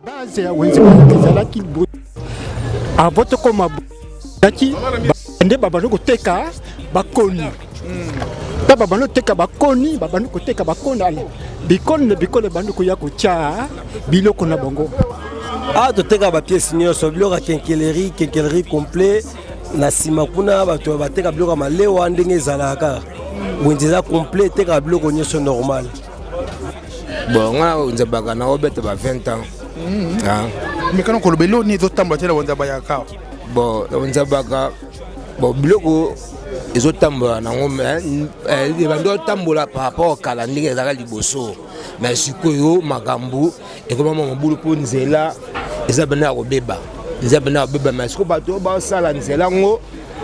Base ya wenze bayaka ezalaki avant tokoma ezalaki nde babandi koteka bakoni ta babandi koteka bakoni babandi koteka bakoni ale bikolo na bikolo ebandi koya kotya biloko na bango. Awa toteka bapiese nyonso, biloko ya quincaillerie, quincaillerie complet. Na nsima kuna bato bateka biloko ya malewa ndenge ezalaka kaka. Wenze eza complet, etekaka biloko nyonso normal. Bon, nga wenze bayaka na obeta ba 20 ans. Ah. Mekana koloba eloko nini ezotambola te na wenze bayaka? Bon, na wenze bayaka, bon, biloko ezotambola nango, ebandi otambola par rapport kala ndenge ezalaka liboso, mais sikoyo makambo ekoma mwa mobulu mpo nzela eza benda ya kobeba, nzela benda ya kobeba. Mais sikoyo bato oyo basala nzela yango,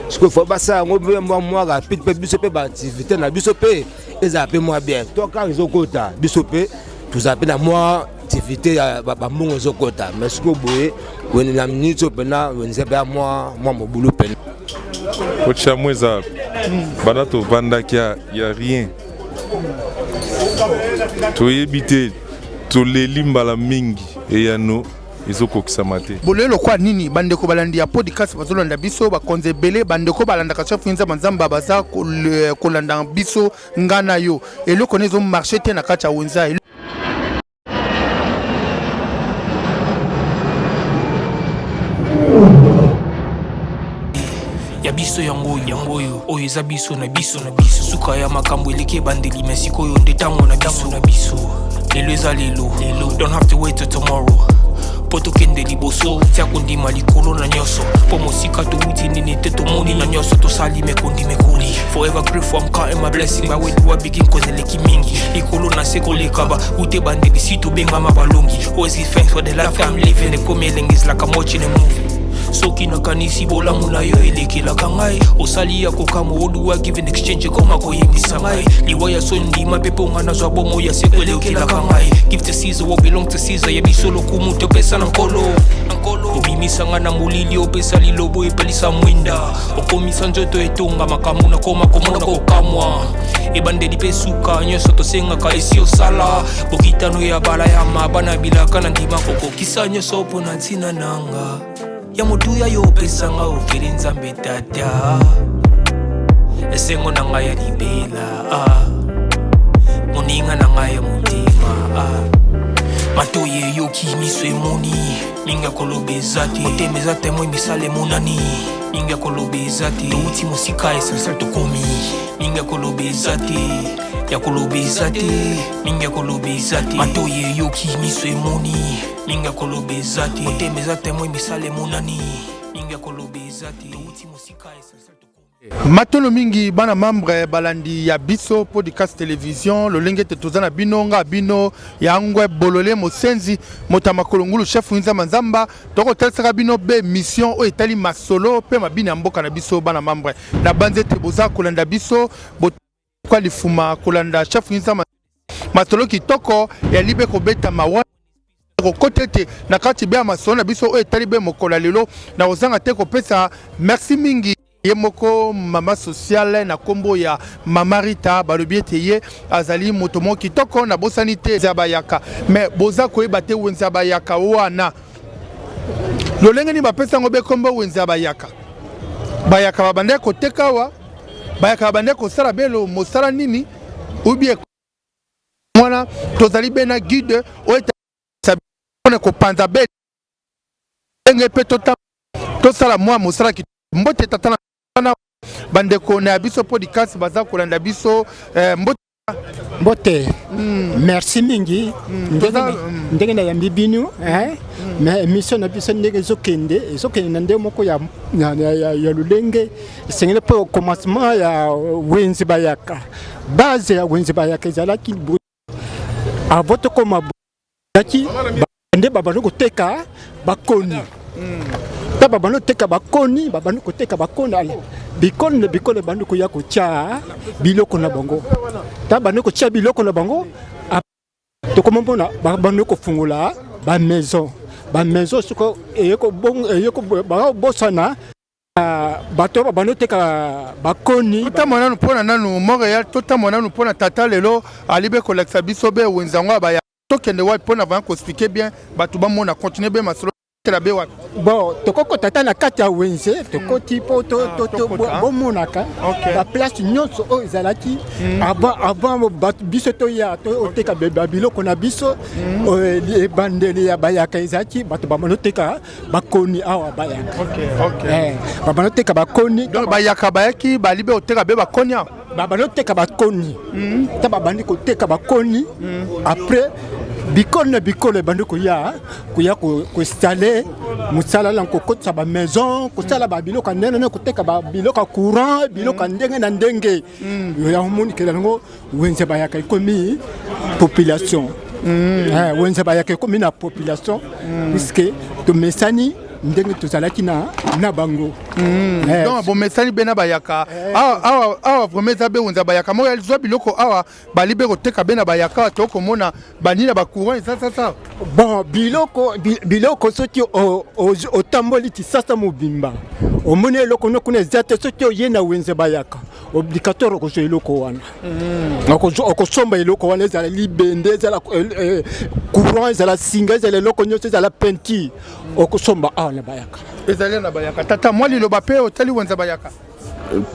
sikoyo fo basala yango mpe mwa mwa rapide, mpe biso mpe baactivité na biso mpe ezala mpe mwa bien. To kaka ezokota, biso mpe tozala mpe na mwa activité ya bambongo ezokota. Mais sikoyo boye wende na minute oyo mpena wenze mpe ya mwa mwa mobulu mpena. Ochamu eza banda tovandaki ya rien, toyebi te, toleli mbala mingi, eyano ezokokisama te. Bolelo lokwa nini? Bandeko balandi ya podcast bazolanda biso, bakonzi ebele, bandeko balandaka chef Nzamba Nzamba baza kolanda biso. Nga na yo, eloko nini ezomarche te na kati ya wenze? Ya biso yango oyo, yango oyo, oyo eza biso na biso na biso. Suka ya makambo eleki ebandeli, me sikoyo nde ntango na biso na biso. Lelo eza lelo lelo, don't have to wait till tomorrow mpo tokende liboso. Tia kondima likolo na nyonso, mpo mosika towuti nini te tomoni na nyonso tosali mekondi mekoli. Forever grateful, I'm counting my blessing. But where do I begin? Cause eleki mingi likolo na se koleka ba ute bandeli si tobengama balongi. Always give thanks for the life I'm living. Ekomi elengi, is like I'm watching a movie. Soki nakanisi bolamu na yo elekelaka ngai, osali ya kokamwa. Oduwa give in exchange ekoma koyebisa ngai liwa ya soni. Ndima mpe mpo ngai nazwa bomo ya seko elekelaka ngai. Give to Caesar what belong to Caesar. Ya biso lokumu topesa na Nkolo. Obimisa ngai na molili, opesa lilobo epelisa mwinda, okomisa nzoto etonga makambo nakoma komona kokamwa. Ebandeli mpe suka nyonso tosengaka esi osala bokitano ya bala ya mabana bilaka na ndima kokokisa nyonso mpo na ntina nanga ya motuya yo opesanga ofeli. Nzambe Tata, esengo na ngai ya libela, ah. Moninga na ngai ya motema, ah. Matoi eyoki, miso emoni, mingi ya koloba eza te. Motema eza témoin, misala emonani, mingi ya koloba eza te. Touti mosika, essentiel tokomi, mingi ya koloba eza te, ya koloba eza te, mingi ya koloba eza te. Matoi eyoki, miso emoni, mingi ya koloba eza te. Motema eza témoin, misala emonani, mingi ya koloba eza te. Touti mosika, essentiel tokomi. Matono mingi bana membre balandi ya biso podcast télévision. Lolenge ete toza na bino, nga bino ya ngwe bolole mosenzi moto ya makolo ngulu, chef Nzamba Nzamba, tokotalisaka bino be mission oyo etali masolo mpe mabina ya mboka na biso. Bana membre na banzi ete boza kolanda biso boka lifuma kolanda chef Nzamba, masolo kitoko ya libe kobetama wana kokota ete na kati be ya masolo na biso oyo etali be mokolo ya lelo. Na kozanga te kopesa merci mingi ye moko mama sociale na nkombo ya Mama Rita. Balobi ete ye azali moto moko kitoko. Nabosani te ya bayaka, me boza koyeba te wenze ya bayaka wana lolenge nini bapesa yango be nkombo wenze ya bayaka. Bayaka babandaki koteka awa, bayaka babandaki kosala belo mosala nini ubie wana. Tozali be na guide oyo mpona kopanza be ndenge mpe tosala mwa mosala. Mbote tata na bandeko na biso podcast baza kolanda biso, mbote. Mbote, merci mingi ndenge nayambi bino. Mais émission na biso ndenge ezokende, ezokende na ndenge moko ya lolenge esengeli. Mpo commencement ya wenze bayaka, base ya wenze bayaka ezalaki avant tokoma, ezalaki nde babandi koteka bakoni. Ta babandi koteka bakoni, babandi koteka bakoni ale bikolo na bikolo ebandi koya kotya biloko na bango. Ta bandi kotya biloko na bango, tokoma mpona babandi kofungola bamaison. Bamaison soko bakobosana bato babandi koteka bakoni. Totambola nanu mpona nanu Montréal, totambola nanu mpona tata lelo ali be kolakisa biso be wenze yango ya baya. Tokende wapi mpo na vraiment koexpliquer bien bato bamona? Continue be masolo tela be wapi? Bon, tokokota ata na kati ya wenze, tokoti mpo bomonaka baplace nyonso oyo ezalaki avant bato biso toya oteka babiloko na biso. Ebandeli ya bayaka ezalaki bato bamona oteka bakoni awa bayaka. Babanda oteka bakoni. Donc bayaka bayaki bali be oteka be bakoni awa? Babanda oteka bakoni. Ta babandi koteka bakoni, après bikolo na bikolo ebandi koya koinstaller mosala na kokotisa bamaison, kosala babiloko ya ndenge na koteka babiloko ya courant, biloko ya ndenge na ndenge. Yango monikela yango wenze bayaka ekomi population. Wenze bayaka ekomi na population puisque tomesani ndenge tozalaki na bango. Donc bomesani be na bayaka awa. Awa, awa vraiment eza be wenze bayaka moko zwa biloko awa bali be koteka be na bayaka awa. Tokomona banini na bacourant eza sasa. Bon, biloko soki otamboli Kisasa mobimba, omoni eloko no kuna eza te, soki oye na wenze bayaka, obligatoire okozwa eloko wana. Okosomba eloko wana, ezala libende, ezala courant, ezala singa, ezala eloko nyonso, ezala peinture, okosomba awa na bayaka. Ezali na bayaka. Tata, mwa liloba mpe otali wenze bayaka.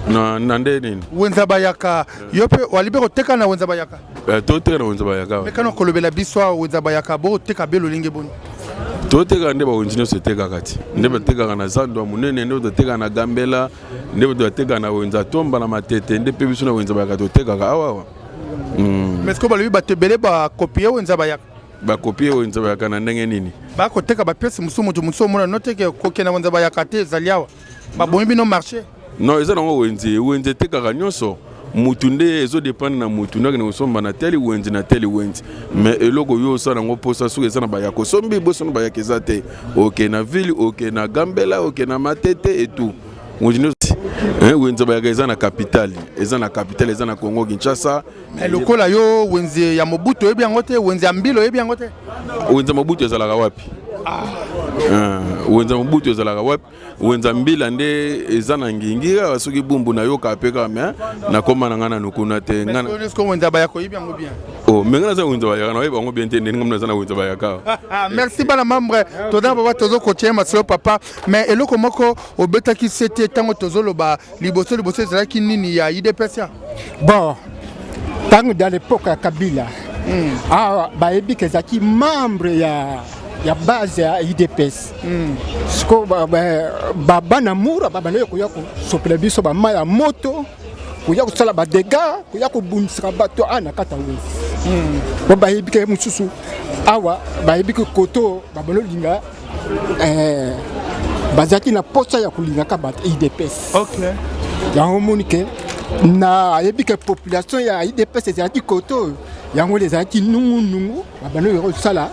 Na nde nini? Wenze bayaka, yo mpe wali mpe koteka na wenze bayaka? Toteka na wenze bayaka. Mekana kolobela biso awa wenze bayaka, boteka be lolenge boni? Totekaka nde bawenzi nyonso etekaka ti nde batekaka na zando ya monene, nde batekaka na Gambela, nde bato batekaka na wenze Atomba na Matete, nde mpe biso na wenze bayaka totekaka awawa. Mais sikoyo balobi bato ebele bakopie wenze bayaka. Bakopie wenze bayaka na ndenge nini? Bakoteka bapièces mosusu, moto mosusu omona noteke kokende wenze bayaka te, ezali awa, babomi bino marché. Non, eza nango wenze. Wenze etekaka nyonso. Mutu nde ezodépendre na mutu nde akende kosomba na teli wenze, na teli wenze. Mais eloko oyo osala yango mposa, soki eza na bayaka osombi, bosono bayaka eza te, oke na ville, oke na Gambela, oke na Matete et tout. Wenze nyonso, wenze bayaka eza na capitale, eza na capitale, eza na Congo Kinshasa. Mais lokola yo wenze ya Mobutu oyebi yango te, wenze ya Mbila oyebi yango te? Wenze Mobutu ezalaka wapi? Wenze Mobutu ezalaka wapi? Wenza Mbila nde eza na Ngingi kaka. Soki Bumbu nayoka mpe kaka, mais nakóma na ngai nanu kuna te. Wenza bayaka oyebi yango bien? Oh, mais ngai naza wenza bayaka, nayebi yango bien te. Ndenge ngai naza na wenza bayaka. Merci bana membre. Toza papa, tozokotie masolo papa, mais eloko moko obetaki se te ntango tozoloba liboso liboso ezalaki nini ya UDPS ya? Bon, ntango dans l'époque ya Kabila, awa bayebi ke ezalaki membre ya base ya UDPS. Siko babana mura babandaki koya kosopela biso bamai ya moto, koya kosala badégâts, koya kobundisaka bato awa na kati ya wenze. Po bayebi ke mosusu awa, bayebi ke koto babanda olinga, bazalaki na posa ya kolingaka bato UDPS. Yango omoni ke na ayebi ke population ya UDPS ezalaki koto oyo, yango ezalaki nungunungu, babanda oyo kosala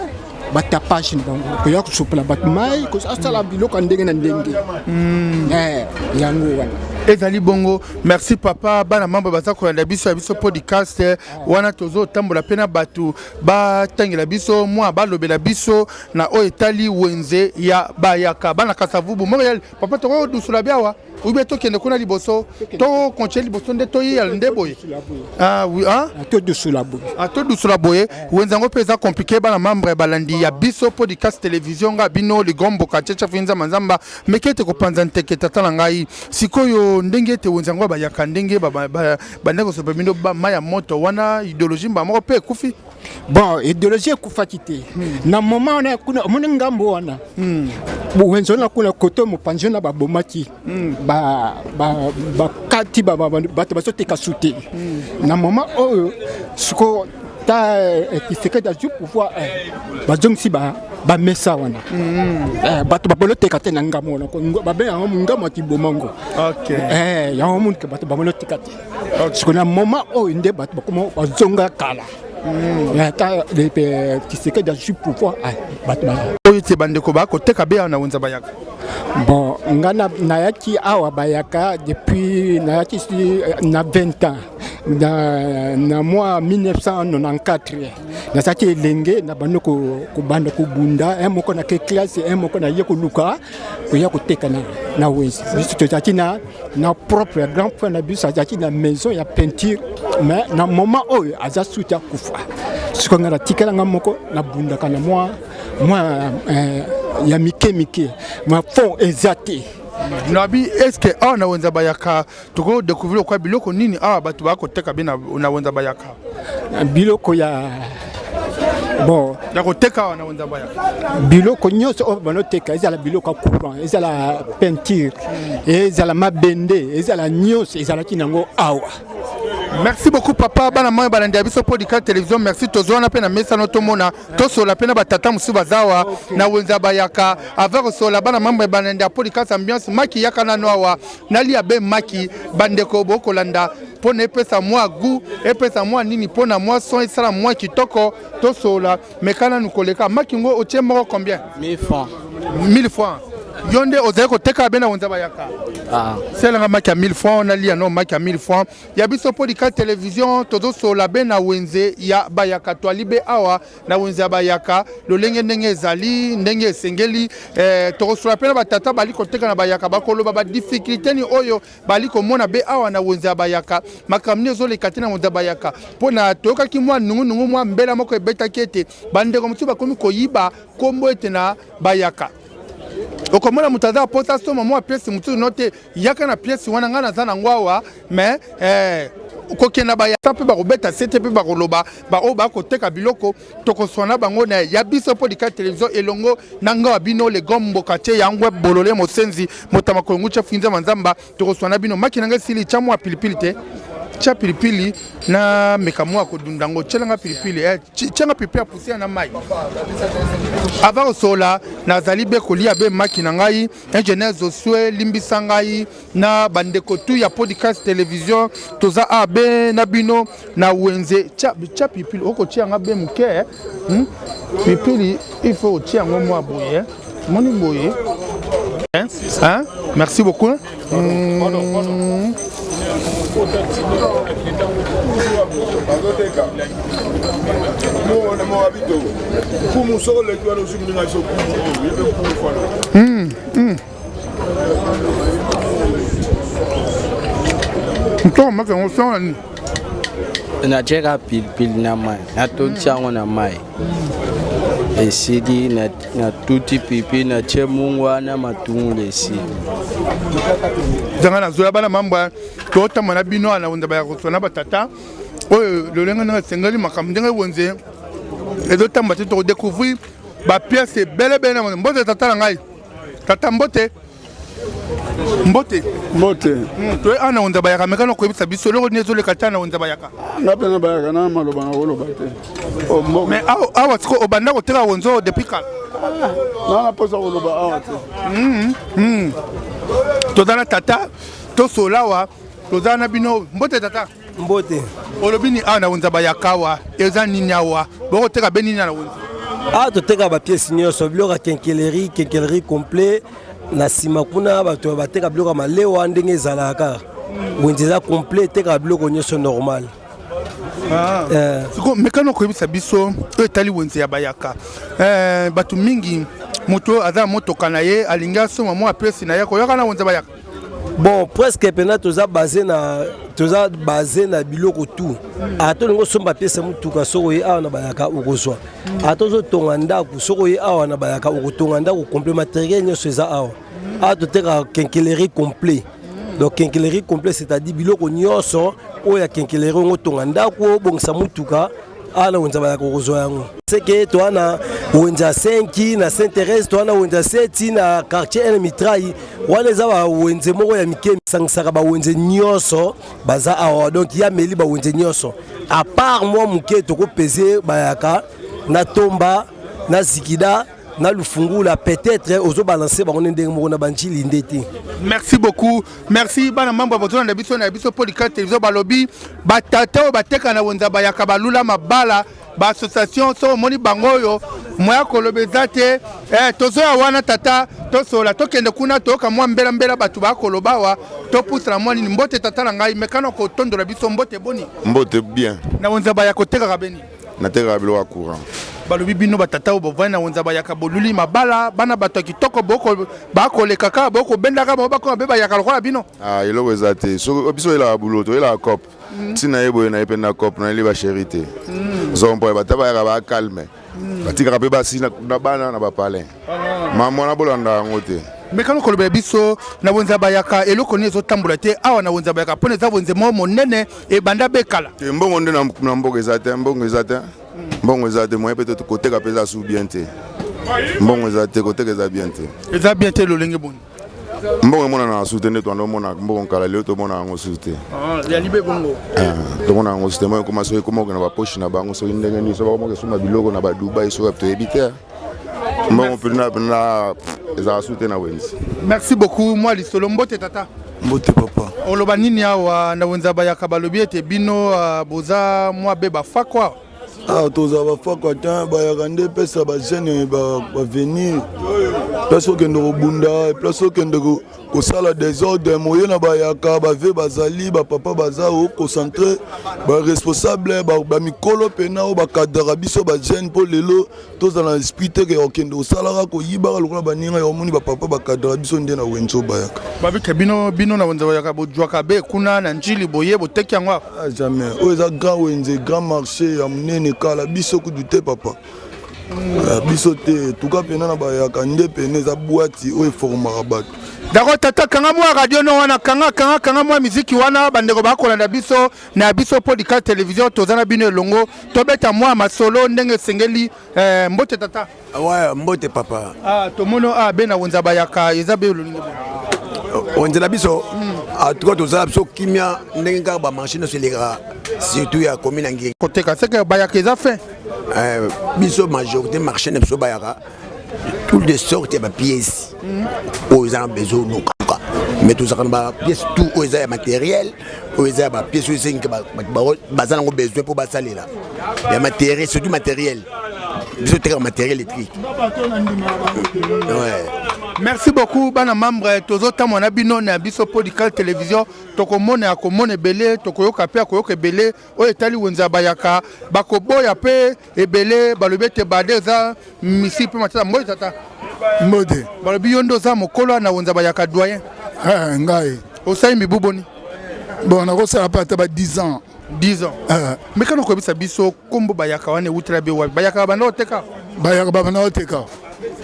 batapage na bango, koya kosopela bato mai, kosala biloko ya ndenge na ndenge. Yango wana. Ezali bongo. Merci papa. Bana mambo baza kolanda biso ya biso podcast wana, tozotambola mpe na bato batangela biso mwa balobela biso na oyo etali wenze ya bayaka. Bana Kasavubu, Montréal, papa, tokodusula bi awa oyebi, tokende kuna liboso, tokontinue liboso nde toyeyala nde boye. Ah, oui, ah? Todusula boye. Ah, todusula boye. Wenze yango mpe eza compliqué. Bana membre balandi ya biso podcast télévision, nga bino ligomboka tchetcha fuinzamba nzamba meke ete kopanza nteke. Tata na ngai, sikoyo ndenge ete wenze yango bayaka, ndenge bandeko kosopa bino mai ya moto wana, idéologie mba moko mpe ekufi? Bon, idéologie ekufaki te. Na moment wana kuna omoni ngambo wana, wenze wana kuna kote mopanzi wana, babomaki, bakati bato bazoteka su te. Na moment oyo siko ta Tshisekedi azwi pouvoir, bazongisi bamesa wana. Bato baboloteka te na ngambo wana, babenga yango ngambo ya kibomango. Yango monike bato baboloteka te. Siko na moment oyo nde bato bakoma bazonga kala. Ata Tshisekedi azwi pouvoir, bato oyo ete bandeko bakoteka be awa na wenza bayaka? Bon, nga nayaki awa bayaka depuis nayaki na 20 ans, na mwa 1994. Nazalaki elenge na bando kobanda kobunda un moko na ke classe, un moko naye koluka koya koteka na wenze. Biso tozalaki na propre grand frère na biso, azalaki na maison ya peinture, mais na moment oyo aza suti akufa. Sikoyo ngai natikala ngai moko, nabundaka na mwa mwa eh, ya mike mike, ma fond eza te. Nabi, est ce que awa na wenza bayaka toko découvrir lokwa biloko nini awa bato bakoteka be na wenza bayaka? Biloko ya bon ya koteka awa na wenza bayaka, biloko nyonso oyo banoteka, ezala biloko ya courant, ezala peinture, ezala mabende, ezala nyonso ezalaki nango awa. Merci beaucoup, papa. Bana mai balandi ya biso Podcast Télévision, merci. Tozwa wana mpe na mesano, tomona tosola mpe na batata mosusu baza awa na wenze ya bayaka. Avant kosola, bana mambo ya balandi ya Podcast Ambiance, maki yaka nano awa, nalia be maki. Bandeko bokolanda mpo na epesa mwa goût, epesa mwa nini, mpo na mwa son esala mwa kitoko. Tosola, meka nanu koleka maki ngo. Otie moko combien? 1000 francs. 1000 francs. Yo nde ozali koteka be na wenze bayaka? Ah. Selanga maki ya 1000 francs, nalia no maki ya 1000 francs ya biso Podcast Télévision. Tozosola be na wenze ya bayaka. Toali be awa na wenze ya bayaka, lolenge ndenge ezali, ndenge esengeli. Tokosola mpe na batata bali koteka na bayaka, bakoloba badifficulté ni oyo bali komona be awa na wenze ya bayaka, makambo nini ezoleka te na wenze ya bayaka. Mpo na toyokaki mwa nungunungu, mwa mbela moko ebetaki ete bandeko mosusu bakomi koyiba nkombo ete na bayaka okomona moto aza aposa asomba mwa pièce mosusu, no te, yaka na pièce wana, ngai naza nango awa. Mais kokenda bayaka mpe bakobeta sete mpe bakoloba baoyo bakoteka biloko. Tokoswana bango na ya biso Podcast Télévision elongo na nga wa bino le grand mboka tie yango bolole mosenzi motama kolongu tia funza manzamba. Tokoswana bino. Maki na ngai esili, tia mwa pilipili te, tia pilipili na meka mwa kodunda yango. Tielanga pilipili, tianga pilipili ya poussière na mai. Avant kosola, nazali be kolia be maki na ngai. Ingénieur Zosue, limbisa ngai na bandeko tu ya Podcast Télévision. Toza a be na bino na wenze. Tia, tia pilipili, okotia yanga be moke, Pilipili il faut otia yango mwa boye, moni boye, hein? Hein? Merci beaucoup. Ntongo maki yango songa nini? Natieka pilipili na mai, natokisi yango na mai, esili, natuti pipi, natie mungwa na matungulu, esili. Zanga nazoya, bana mambo, totamba na bino wana wenze baya koswa na batata oyo lolenge ndenge esengeli, makambo ndenge wenze ezotamba te. Tokodécouvrir bapièce ebele ebele na mbote. Tata na ngai, tata, mbote, mbote. Mbote. Toye awa na wenze bayaka, mekana koyebisa biso eloko nini ezoleka te na wenze bayaka. Nga mpe na bayaka na maloba na koloba te. Mais awa siko obanda koteka wenze oyo depuis kala? Nga na mposa koloba awa te. Toza na tata, tosola awa, toza na bino. Mbote, tata. Mbote. Olobi ni awa na wenze bayaka awa eza nini? Awa bokoteka be nini na wenze? Awa toteka bapièce nyonso, biloko ya quincaillerie, quincaillerie complet. Na nsima kuna bato bateka biloko ya malewa, ndenge ezalaka kaka. Wenze eza complet, etekaka biloko nyonso normal. Siko mekano koyebisa biso oyo etali wenze ya bayaka. Bato mingi, moto aza na motoka na ye, alingi asomba mwa pièce na ye, koyaka na wenze bayaka? Bon, presque mpena toza base na biloko tout. Ata olingi osomba pièce ya motuka, soki oye awa na bayaka, okozwa. Ata ozotonga ndako, soki oye awa na bayaka, okotonga ndako complet. Matériel nyonso eza awa. Awa totekaka quincaillerie complet. Donc quincaillerie complet, c'est-à-dire biloko nyonso oyo ya quincaillerie, ongo otonga ndako, obongisa motuka, awa na wenze bayaka okozwa yango. Seke toa na wenze ya 5 na Saint Thérèse, toa na wenze ya 7 na quartier N Mitrai. Wana eza bawenze moko ya mike, esangisaka bawenze nyonso baza awa. Donc ya meli bawenze nyonso à part mwa moke, tokopese bayaka na Tomba, na Zikida, na Lufungula. Peut-être ozobalanse bango nde ndenge moko na banjili nde te. Merci beaucoup, merci. Bana mambo ya bozolanda biso na biso Podcast Télévision, balobi batata oyo bateka na wenza bayaka balula mabala baassociation. So omoni bango oyo moya koloba eza te. Tozoya wana, tata, tosola, tokende kuna, toyoka mwa mbelambela bato bakoloba awa, topusana mwa nini. Mbote, tata na ngai, mekana kotondola biso. Mbote, boni? Mbote, bien. Na wenza baya kotekaka beni? Natekaka biloko ya courant. Balobi bino batata oyo bovandi na wenza bayaka boluli mabala, bana bato ya kitoko bakoleka kaka, bokobendaka bango bakoma mpe bayaka lokola bino. Ah, eloko eza te. So biso oyelaka bulo, toyelaka cop. Ntina ye boye na ye mpe na cop nayeli bachéri te. Zompo bato bayaka ba calme. Batikaka mpe basi na bana na bapalin. Mama wana bolanda yango te. Mekano kolobela biso na wenze ya bayaka, eloko nini ezotambola te awa na wenze ya bayaka? Mpona eza wenze moko monene ebanda bekala. Te, mbongo nde na mboka eza te, mbongo eza te, mbongo eza te. Moyen mpe koteka mpe eza su bien te, mbongo eza te, koteka eza bien te. Eza bien te lolenge boni? Mbongo emonana su te, nde twanda omona mbongo kala, lelo tomona yango su te. Ya libe bongo. Tomona yango su te. Moyen ekoma soki ekoma okende na bapoche na bango, soki ndenge nini, soki bakomaka esomba biloko na badubai, soki toyebi te. Mbongo mpena mpena ezalaka su te na wenze. Merci beaucoup. Mwa lisolo. Mbote tata. Mbote papa. Oloba nini awa na wenze bayaka? Balobi ete bino boza mwa be bafakwa. Awa tozala bafakwa te, bayaka nde epesa bajeune bavenir. Place okende kobunda, place okende kosala désordre, moye na bayaka bave bazali bapapa baza oconcentre, baresponsable, bamikolo mpena oyo bakadraka biso bajeune, mpo lelo tozala na esprit te ke okende kosalaka koyibaka lokola baninga ya omoni. Bapapa bakadraka biso nde na wenze oyo bayaka. Babike bino na wenze bayaka bojwaka be kuna na Njili, boye boteki yango awa? Ah, jamais. Oyo eza grand wenze, grand marché ya monene kala. Biso kutu te papa. Ah, biso te tuka mpena na bayaka nde pene eza bwati oyo eformaka bato. D'accord tata, kanga mwa radio no wana, kanga, kanga, kanga mwa miziki wana. Bandeko bakolanda biso na biso podcast télévision, toza na bino elongo, tobeta mwa masolo ndenge esengeli. Mbote tata. Ouais, mbote papa. Ah, tomoni ah, be na wenza bayaka eza be lolingi boye. Wenze na biso, en tout cas tozala biso kimia ndenge kaka bamarché nyonso elekaka, surtout ya commune ya Ngiri. Koteka seke bayaka eza fin. Biso majorité marché na biso bayaka, toutes les sortes ya bapièces oyo eza na besoin oluka, mais tozalaka na bapièce tout oyo eza ya matériel, oyo eza ya bapièce oyo esengi baza nango besoin mpo basalela ya matériel, surtout matériel. Biso tekaka matériel électrique, ouais. Merci beaucoup bana membre. Tozotambola na bino na biso podcast télévision, tokomona ya komona ebele, tokoyoka mpe ya koyoka ebele oyo etali wenze ya bayaka. Bakoboya mpe ebele, balobi ete bade eza misi mpe matata. Mbote tata. Mbote. Balobi yo nde oza mokolo na wenze bayaka, doyen. Ngai. Osali mibu boni? Bon, nakosala mpe ata ba 10 ans. 10 ans. Mekana koyebisa biso nkombo bayaka wana ewutela be wapi? Bayaka banda oteka? Bayaka babanda oteka.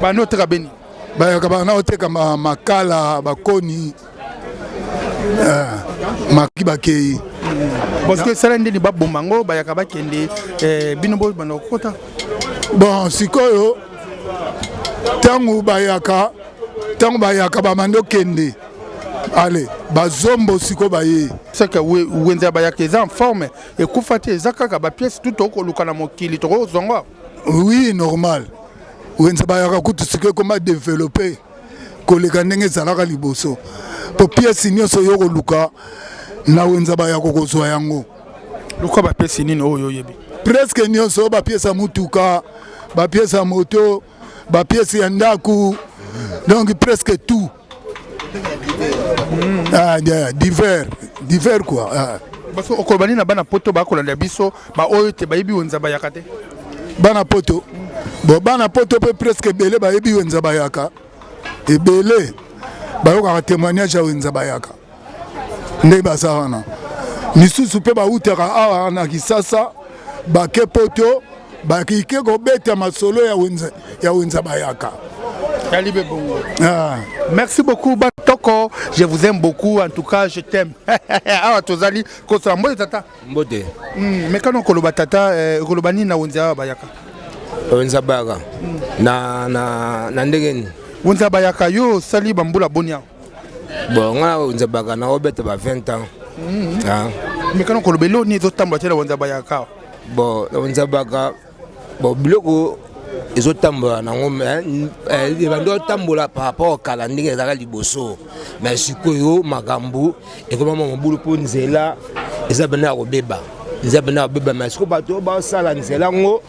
Banda oteka beni? Bayaka banda oteka makala, bakoni, maki bakei. Parce que esala ndeni baboma yango, bayaka bakende, bino bobanda kokota? Bon, sikoyo ntango bayaka bamandi okende, ale bazombo sikoyo baye. Seke wenze ya bayaka eza en forme, ekufa te, eza kaka bapièce tu tokoluka na mokili, tokozwa yango. Oui, normal. Wenze bayaka kutu sikoyo ekoma développé koleka ndenge ezalaka liboso, po pièce nyonso oyo koluka na wenze bayaka kozwa yango. Lokwa bapièce nini oyo oyebi? Presque nyonso oyo, bapièce ya mutuka, bapièce ya moto, bapièce ya ndako, donc presque tout. Ah, divers divers quoi, ah. Parce que okoloba nini na bana poto bakolanda biso, baoyo te bayebi wenza bayaka te? Bana poto, bon, bana poto mpe presque ebele bayebi wenza bayaka, ebele bayokaka témoignage ya wenza bayaka ndenge baza wana. Misusu mpe bautaka awa na Kisasa, bake poto, bakike kobeta masolo ya wenza bayaka. Yalibe bongo. Ah. Merci beaucoup Batoko, je vous aime beaucoup, en tout cas je t'aime. Awa tozali kosala. Mbote tata. Mbote. Mekano koloba tata, koloba nini na wenze awa bayaka? Wenza bayaka na ndenge nini? Wenze bayaka, yo osali bambula boni awa? Bon, nga wenza bayaka na obeta ba 20 ans. Ah. Mekano koloba eloko nini ezotambola te na wenze bayaka awa? Bon, na wenza bayaka, bon, biloko ezotambola nango ebandi otambola par rapport kala ndenge ezalaka liboso, mais sikoyo makambo ekoma mwa mobulu mpo nzela eza pena ya kobeba, nzela pena ya kobeba. Mais sikoyo bato oyo basala nzela yango,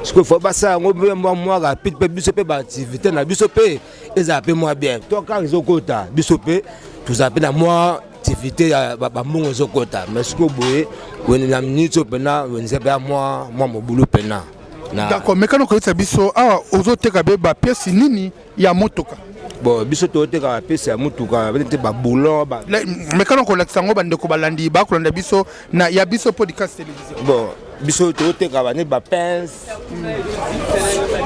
sikoyo faut basala yango mpe mwa rapide, mpe biso mpe baactivité na biso mpe ezala mpe mwa bien. To kaka ezokota, biso mpe tozala mpe na mwa activité ya bambongo ezokota. Mais sikoyo boye wene na minute oyo mpena wenze mpe ya mwa mobulu mpena. D'accord, mekano koyebisa biso awa ozoteka be bapièce nini ya motoka? Bon, biso tozoteka bapièce ya motuka nete baboulon. Mekano kolakisa yango bandeko balandi bakolanda biso na ya biso podcast télévision. Bon. Biso toteka bane bapince,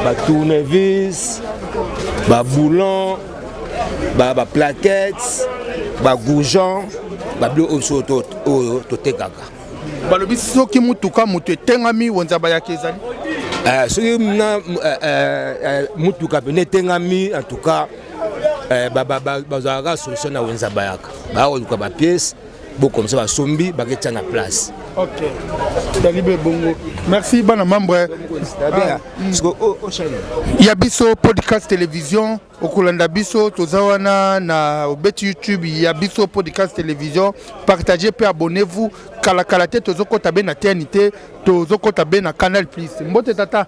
batournevis, baboulon, baplaquettes, bagourgeon, babiloko oyo biso oyo totekaka. Balobi soki mutuka moto etengami, wenze bayaka ezali? Soki na mutuka pene etengami, en tout cas bazwaka solution na wenze bayaka, baya koluka bapièce bokomisa, basombi, baketia na place. Ok, tali be bongo. Merci bana membre ya biso podcast télévision. Okolanda biso, toza wana na obeti YouTube ya biso podcast télévision. Partagez mpe abonnez-vous. Kalakala te, tozokɔta be na TNT, tozokɔta be na Canal Plus. Mbote tata.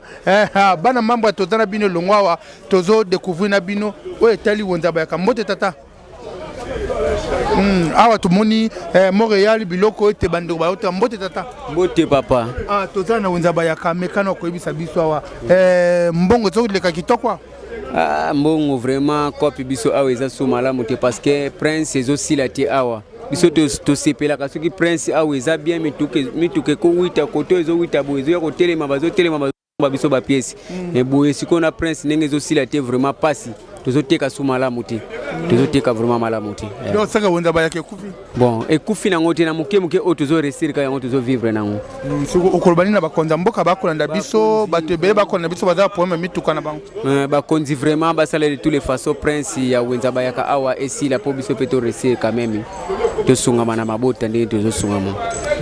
Bana membre, toza na bino elongo awa, tozodécouvrir na bino oyo etali wenze bayaka. Mbote tata. Awa tomoni Montréal, biloko ete bandeko bayoteka. Mbote tata. Mbote papa. Ah, toza na wenze bayaka. Mekano koyebisa biso awa, mbongo ezoleka kitoko? Ah, mbongo vraiment kopi biso awa eza so malamu te, parce que prince ezosila te. Awa biso tosepelaka soki prince awa eza bien, mituka ekowita koto, ezowita boye, ezoya kotelema, bazotelema, bazomba biso bapièces. Mais boye sikoyo na prince ndenge ezosila te, vraiment pasi, tozoteka su malamu te, tozoteka vraiment malamu te. Donc saka wenze bayaka ekufi? Bon, ekufi nango te, na moke moke oyo tozoresir kaka yango, tozovivre nango. Soki okoloba nini na bakonzi ya mboka bakolanda biso? Bato ebele bakolanda biso, baza problème ya mituka na bango. Bakonzi vraiment basala de toutes les façons prince ya wenza bayaka awa esila, mpo biso mpe toresir quand même, tosungama na mabota ndenge tozosungama.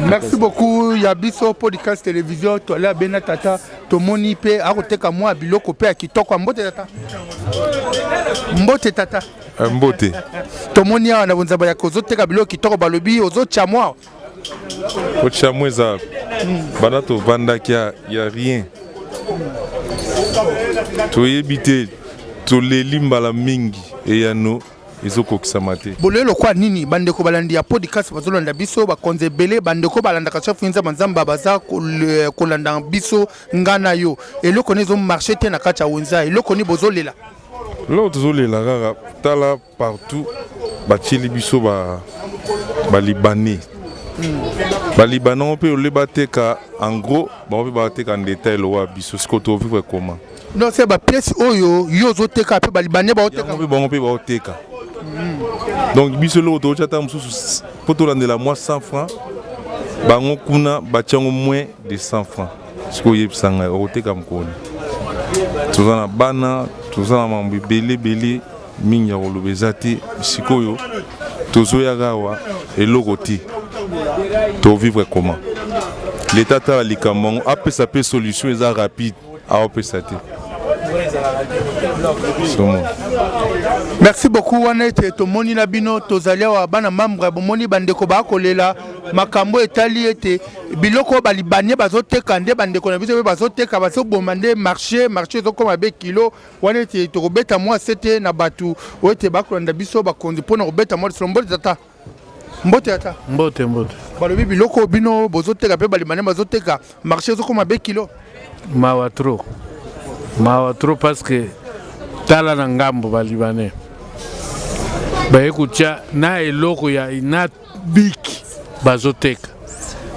Merci beaucoup. Ya biso podcast télévision, toale abena tata, tomoni mpe akoteka mwa biloko mpe ya kitoko. Ya mbote tata, mbote tata. Mbote. Tomoni awa na wenze bayaka ozoteka biloko kitoko, balobi ozotya mwa. Kotya mwa eza banda tovandaki ya rien, toyebi te, toleli mbala mingi, eyano ezokokisama te. Bolelo lokwa nini? Bandeko balandi ya podcast bazolanda biso, bakonzi ebele, bandeko balandaka chef Nzambe Nzambe baza kolanda biso. Nga na yo, eloko nini ezomarcher te na kati ya wenza? Eloko nini bozolela? Eloko tozolela kaka, tala partout batieli biso balibanais. Balibanais mpe ole bateka en gros, bango mpe bateka en détail lokola biso. Sikoyo tovivre comment? Non, se bapièces oyo yo ozoteka mpe balibanais baoteka? Mpe bango mpe baoteka. Donc biso eloko tokotya ata mosusu mpo tolandela mwa 100 francs, bango kuna batiango moins de 100 francs. Sikoyo oyebisa ngai, okoteka mokoni? Toza na bana, toza na mambo ebele ebele mingi ya koloba eza te. Sikoyo tozoyaka awa, eloko te, tovivre comment? Leta tala likambo yango, apesa mpe solution eza rapide, aopesa te. Somo. Merci beaucoup. Wana ete tomoni na bino, tozali awa bana membre, bomoni bandeko bakolela makambo etali ete biloko oyo balibanais bazoteka nde bandeko na biso mpe bazoteka, bazoboma nde marché, marché ezokoma be kilo. Wana ete tokobeta mwa sete na bato oyo ete bakolanda biso, bakonzi, mpona kobeta mwa lisolo. Mbote tata, mbote ata. Mbote, mbote. Balobi biloko oyo bino bozoteka mpe balibanais bazoteka, marché ezokoma be kilo. Mawa trop, mawa trop, parce que tala na ngambo, balibanais baye kotya na eloko ya na biki, bazoteka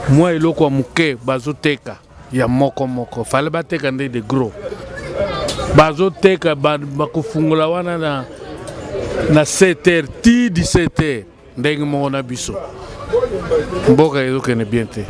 mwa eloko ya moke, bazoteka ya moko moko. Fale bateka nde de gros. Bazoteka, bakofungola wana na 7 heures ti 17 heures, ndenge moko na biso. Mboka ezokende bien te.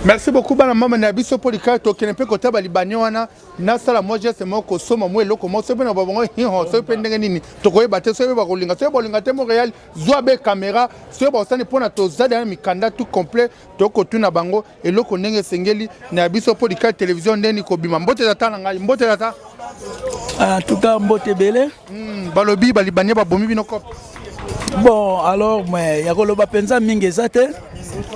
Merci beaucoup bana mama na biso. Mpo likaya tokende mpe kota balibani wana, nasala mwa geste moko, kosomba mwa eloko moko, soki mpe na bango hiho, soki mpe ndenge nini tokoyeba te, soki mpe bakolinga, soki bolinga te. Montréal, zwa be caméra, soki bakosani mpona tozali na mikanda tout complet, tokotuna bango eloko ndenge esengeli na biso mpo likaya télévision ndeni kobima. Mbote tata na ngai, mbote tata. En tout cas mbote ebele. Balobi balibanie babomi bino cope. Bon, alors mais ya koloba mpenza mingi eza te.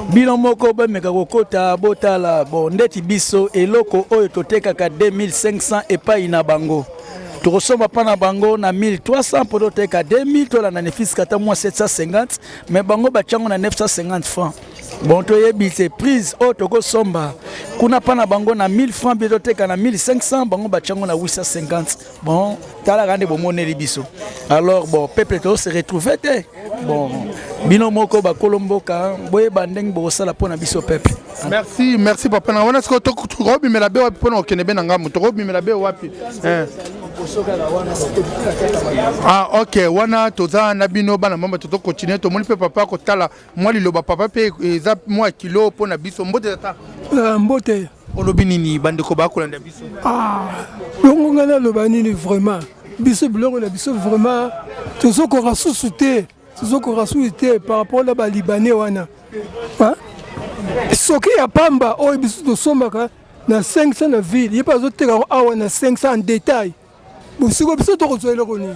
Bino moko bomeka kokota, botala. Bon, ndeti biso eloko oyo totekaka 2500 epai na bango, tokosomba mpa na bango na 1300 mpo toteka 2000, tolanda ne fiske ata mwa 750, mais bango batiango na 950 francs. Bon, toyebi te prise oyo tokosomba kuna mpa na bango na 1000 francs, mpe toteka na 1500, bango batiango na 850. Bon, talaka nde bomoneli biso. Alors bon, peuple tozose retrouve te. Bon, Bino moko bakolo mboka boyeba ndenge bokosala mpo na biso peuple. Merci, merci papa na wana sikoyo tokobimela be wapi mpona kokende be na ngambo tokobimela be wapi eh. Ah, ok wana toza na bino bana mamba tozokontinue tomoni mpe papa kotala mwa liloba papa mpe eza mwa kilo mpo na biso mbote tata eh, mbote olobi nini bandeko bakolanda biso ah, bongo ngai naloba nini vraiment biso biloko na biso vraiment tozokoka susu te tozokoka susu te par rapport na balibanais wana soki ya pamba oyo biso tosombaka na 500 na ville ye mpe azoteka yango awa na 500 en détail bosiko biso tokozwa eloko nini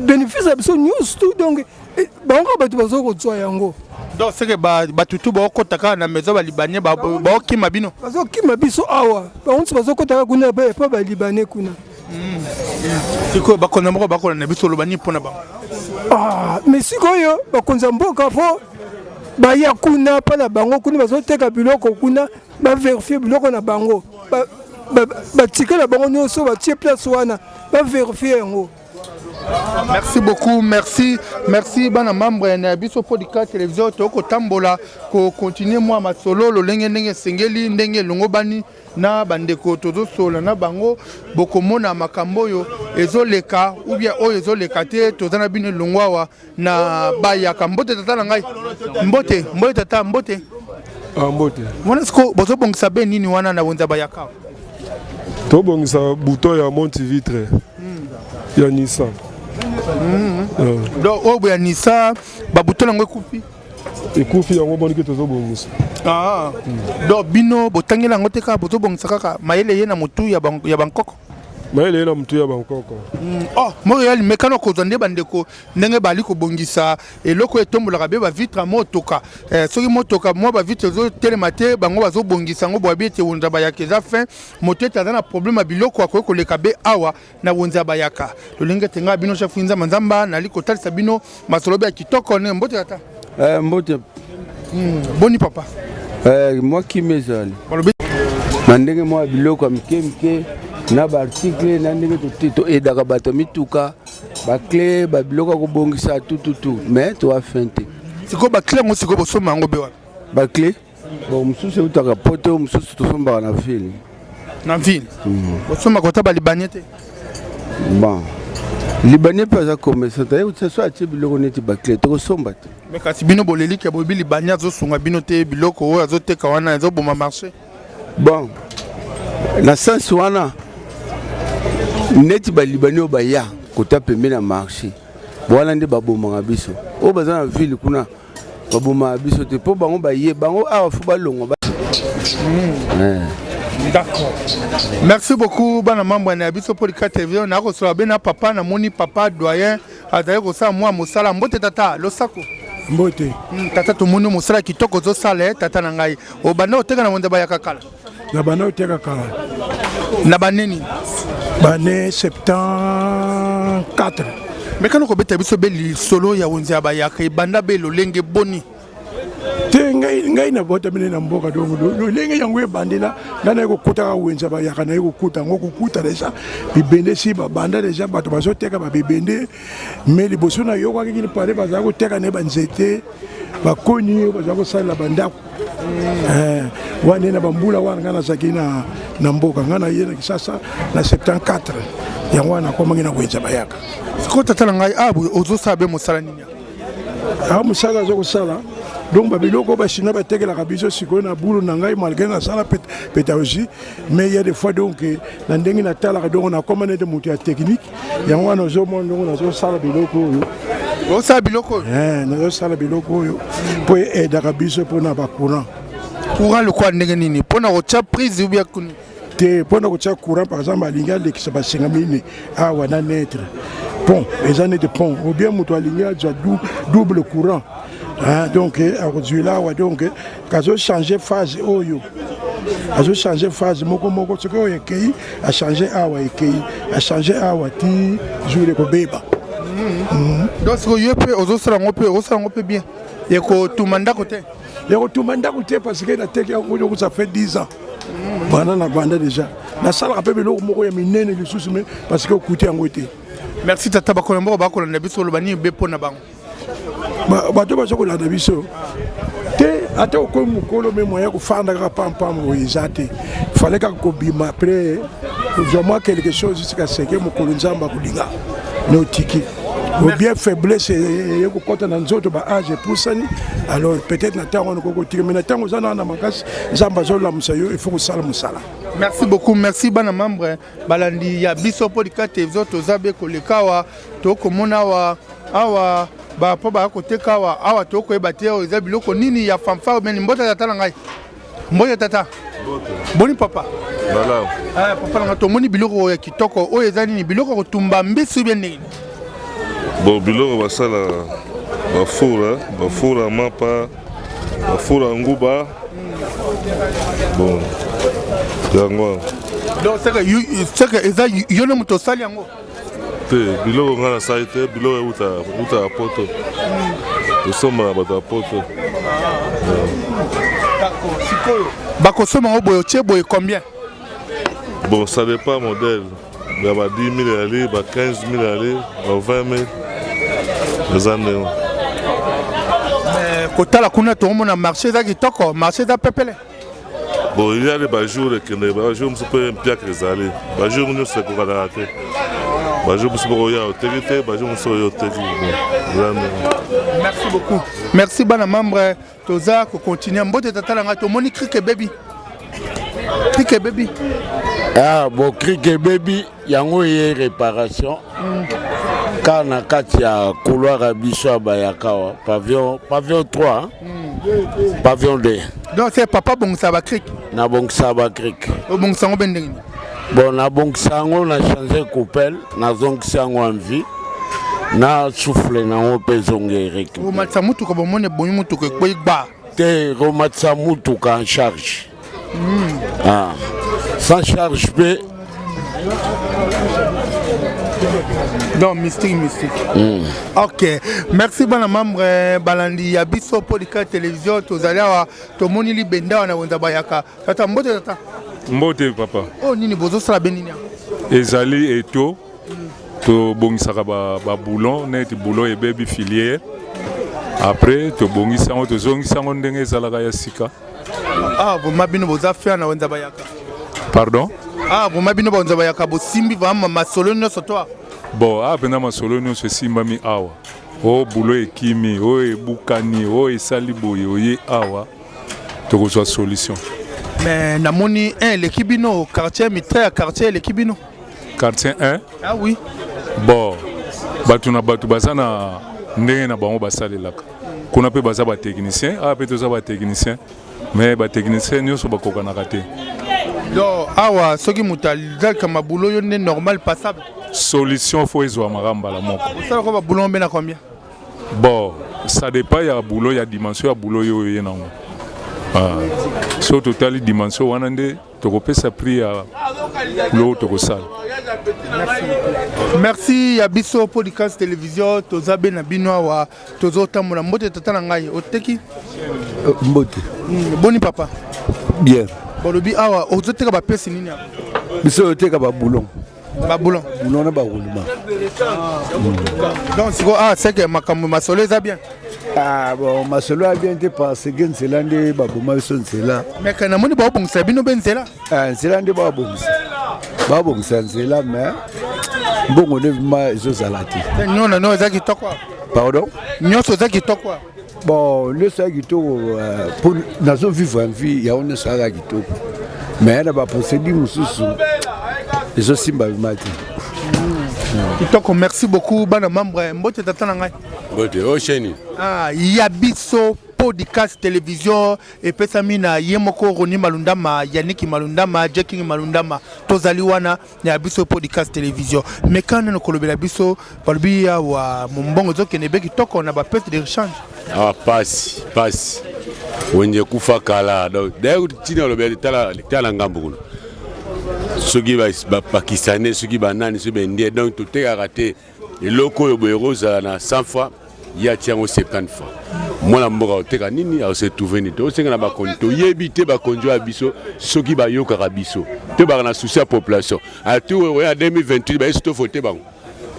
bénéfice ya biso nyonso tout donc eh, bango kaka bato baza kozwa yango donc seke bato tu baokota kaka na maison balibanais baokima bino bazokima biso awa bango nyonso bazokota kaka kuna epa balibanais kuna hmm. sikoyo bakonzi ya mboka bakolanda biso oloba nini mpo na bango ah, mais sikoyo bakonzi ya mboka fo baya kuna mpa na bango kuna bazoteka biloko kuna baverifie biloko na bango batikela bango nyonso batie place wana baverifie yango. Merci beaucoup, merci, merci bana membre na biso podcast télévision tokotambola ko continuer mwa masolo lolenge ndenge esengeli ndenge elongobani na bandeko tozosola na bango bokomona makambo oyo ezoleka ou bien oyo ezoleka te toza na bino elongo awa na bayaka mbote tata na ngai mbote mbote tata mbote ah, mbote wana siko bozobongisa be nini wana na wenza bayaka tobongisa bouton ya monti vitre hmm. ya Nissan hmm. ah. donc oyo ya Nissan babouton yango ekufi ekufi yango boniki tozobongisa ah. hmm. donc bino botangela yango te kaka bozobongisa kaka mayele ye na motu ya bankoko mayele ye na motu ya bankoko oh montréal mekano kozwa nde bandeko ndenge bali kobongisa eloko etombolaka be bavitre ya motoka eh, soki motoka mwa bavitre ezotelema te bango bazobongisa yango boyabi ete wenza bayaka eza fin moto ete aza na problème ya biloko akoki koleka be awa na wenza bayaka lolenge ete ngai bino chef nzamba nzamba nali kotalisa bino masolo be ya kitoko ne mbote tata eh, mbote boni papa eh, mwa kimia ezali na ndenge mwa biloko ya mike mike na baartikle na ndenge toedaka bato ya mituka bacle babiloko ya kobongisa tututu mais toa fin te sikoyo bacle yango sikoyo bosomba yango be wapi bacle bon mosusu eutaka poto mosusu tosombaka na ville na ville bosombaka ota balibanie te bon libanais mpe aza commerçant aye so atie biloko neti bacle tokosomba te me kasi bino boleliki ya boyebi libani azosunga bino te biloko oyo azoteka wana ezoboma marché bon na sens wana neti balibani oyo baya kota pembeni ya marché wana nde babomaka biso oyo baza na ville kuna babomaka biso te mpo bango baye bango awa fo balongwa ba... mm. eh. D'accord. Merci beaucoup bana mambo na biso Polika TV na kosola be na papa na moni papa doyen azali kosala mwa mosala mbote tata losako mbote tata tomoni mosala kitoko ozosala eh, tata na ngai obanda koteka na wenze bayaka kala na banda koteka kala na baneni bane 74 mekana kobeta biso be lisolo ya wenze ya bayaka ebanda be lolenge boni te ngai ngai nabotami nde na mboka donc lolenge yango ebandela ngai naye kokutaka wenza bayaka naye kokuta yango kokuta deja bibende si babanda deja bato bazoteka babibende me liboso nayokaki kili pare bazala koteka naye banzete bakoni oyo bazala kosalela bandako eh, wana na bambula wana ngai nazalaki na mboka ngai naye na kisasa na 74 yango wana nakomaki na wenza bayaka sikoyo tata na ngai awa ah, ozosala be mosala nini awa mosala aza kosala donc babiloko oyo bachinois batekelaka biso sikoyo na bulu na ngai malgré nasala pédagogie mais ya des fois donc eh, na ndenge natalaka donc nakoma nete moto ya technique yango wana ozomona ndongo nazosala biloko oyo osala biloko oyo eh, nazosala biloko oyo mpo eedaka biso mpona bacourant courant lokola ndenge nini mpona kotya prise ou bien te mpona kotya courant par exemple alingi alekisa basinga mine awa na netre pont eza neti pont ou bien moto alingi azwa double courant hein, donc eh, akozwila awa donc eh, azochange phase oyo azochange phase moko moko soki oyo ekei achange awa ekei achange awa ti jour ekobeba mm. donc sikoyo yo mpe ozosala yango mpe ozosala yango mpe bien ekotuma ndako te ya kotuma ndako te parce que nateki yango yoko ça fait 10 ans banda na banda déjà nasalaka mpe biloko moko ya minene lisusu me parce que okuti yango te merci tata bakolo mboka bakolanda biso oloba nini be mpo na bango. Bato baza kolanda biso te, ata okomi mokolo me moyen kofanda kaka pampam boye eza te. Fale kaka kobima après kozwa mwa quelque chose sika seke mokolo Nzambe akolinga ne otiki ou bien faiblesse eye kokɔta na nzoto, ba age epusani. Alors peut-être na ntango wana okoki kotika, mais na ntango oza nana makasi, Nzambe azolamusa yo, il faut kosala mosala. Merci beaucoup, merci bana membre balandi ya biso Podika Télévision. Toza be koleka awa, tokomona awa awa bapo baya koteka awa awa, tokoyeba te oyo eza biloko nini ya fanfare. Meni mbote tata na ngai, mbote tata, boni papa? Malamu. Ah, papa na ngai, tomoni biloko ya kitoko oyo eza nini? Biloko ya kotumba mbisi bien ndenge? Bon, biloko basala bafour, bafour ya mapa, bafour ya nguba. Bon, yango wana. Donc seke eza yo nde moto osali yango? Te, biloko ngai nasali te, biloko euta ya poto, tosomba na bato ya poto. D'accord, sikoyo bakosomba yango boye, otie boye combien? Bon, ça dépend modèle ya ba 10 000 ali, ba 15 000 ali, ba 20 000, eza ndenge. Mais kotala kuna, tokomona marché eza kitoko, marché eza pepele. Bon, il y a des bajour ekende, bajour mosusu mpe mpiaka ezali, bajour nyonso ekokanaka te. Bajour mosusu bokoya oteki te, bajour mosusu oyo oteki. Bon, eza ndenge. Merci beaucoup, merci bana membre. Toza kocontinue. Mbote tata na ngai, tomoni cric ebebi, cric ebebi. Ah, bon, cric ebebi, yango eye réparation kaka na kati ya couloir ya biso ya bayakawa, pavillon 3, pavillon 2. Donc c'est papa bongisa bacric? Nabongisa bacric. Obongisa yango mpe ndenge nini? Bon, nabongisa yango, na change coupelle, nazongisa yango en vie, na souffle nango mpe ezongi erek. Omatisa motuka, bomoni ebomi motuka ekwei gba. Te, komatisa motuka en charge. Ah. Sans charge mpe. Donc mystique, mystique. Ok, merci bana membre balandi ya biso Podika Télévision. Tozali awa, tomoni libende awa na wenza bayaka. Tata, mbote tata. Mbote papa. Oyo nini bozosala be nini awa? Ezali eto tobongisaka baboulon, neti boulon ebebi, filière, après tobongisi yango, tozongisi yango ndenge ezalaka ya sika. Ah, vraiment bino boza fier na wenza bayaka. Pardon? Ah, vraiment bino bawenza bayaka bosimbi vraiment masolo nyonso to. Bon, awa mpenza masolo nyonso esimbami awa. Oyo boulon ekimi, oyo ebukani, oyo esali boye, oye awa, tokozwa solution. Mais namoni 1 eleki bino, quartier mitre ya quartier eleki bino. Quartier 1? Ah oui. Bon, bato na bato baza na ndenge na bango basalelaka. Kuna mpe baza batechnicien, awa mpe toza batechnicien, mais batechnicien nyonso bakokanaka te. Donc awa soki moto azalika mabulo oyo nde normal, passable. Solution fo ezwamaka mbala moko. Osalaka baboulon mpe na combien? Bon, ça dépend ya boulot, ya dimension ya boulot oyo oye nango. Ah. So totali dimension wana nde tokopesa prix ya boulot tokosala. Merci ya biso Podcast Télévision. Toza be na bino awa, tozotambola. Mbote tata na ngai, oteki? Mbote. Boni papa? Bien. Balobi awa ozoteka bapesi nini awa? Biso oteka baboulon. Baboulon? Boulon na baroulement. Donc sikoyo awa seke makambo masolo eza bien? Ah, bon, masolo ya bien te, parce que nzela nde baboma biso nzela. Mais ka namoni baobongisa bino mpe nzela. Ah, nzela nde babongisa, babongisa nzela, mais mbongo nde ma ezozala te. Nyonso no eza kitoko? Pardon? Nyonso eza kitoko? Bon, nyonso ya kitoko mpo nazovivre en vie, yango nyonso aza kitoko, mais na baprocédure mosusu ezosimba bima te. Kitoko, merci beaucoup bana membre. Mbote tata na ngai. Mbote o chaîne. Ah, ya biso Podcast Télévision epesami na ye moko Roni Malundama, Yannick Malundama, Jacking Malundama. Tozali wana na ya biso Podcast Télévision. Meka nano kolobela biso, balobi awa mombongo ezokende be kitoko na bapièce de rechange? Ah, pasi pasi, wenze ekufa kala. Donc d'ailleurs ntina olobi, tala tala ngambo kuna, soki bapakistanais, soki banani, soki baindien, donc totekaka te. Eloko oyo boye ekozala na 100 fois, ye atia yango 70 fois. Mwana mboka oteka nini? Aose trouve nini? Tosenga na bakonzi, toyebi te bakonzi oyo ya biso soki bayokaka biso to baka na souci ya population. Atour oyo ya 2028 bayesi tovote bango,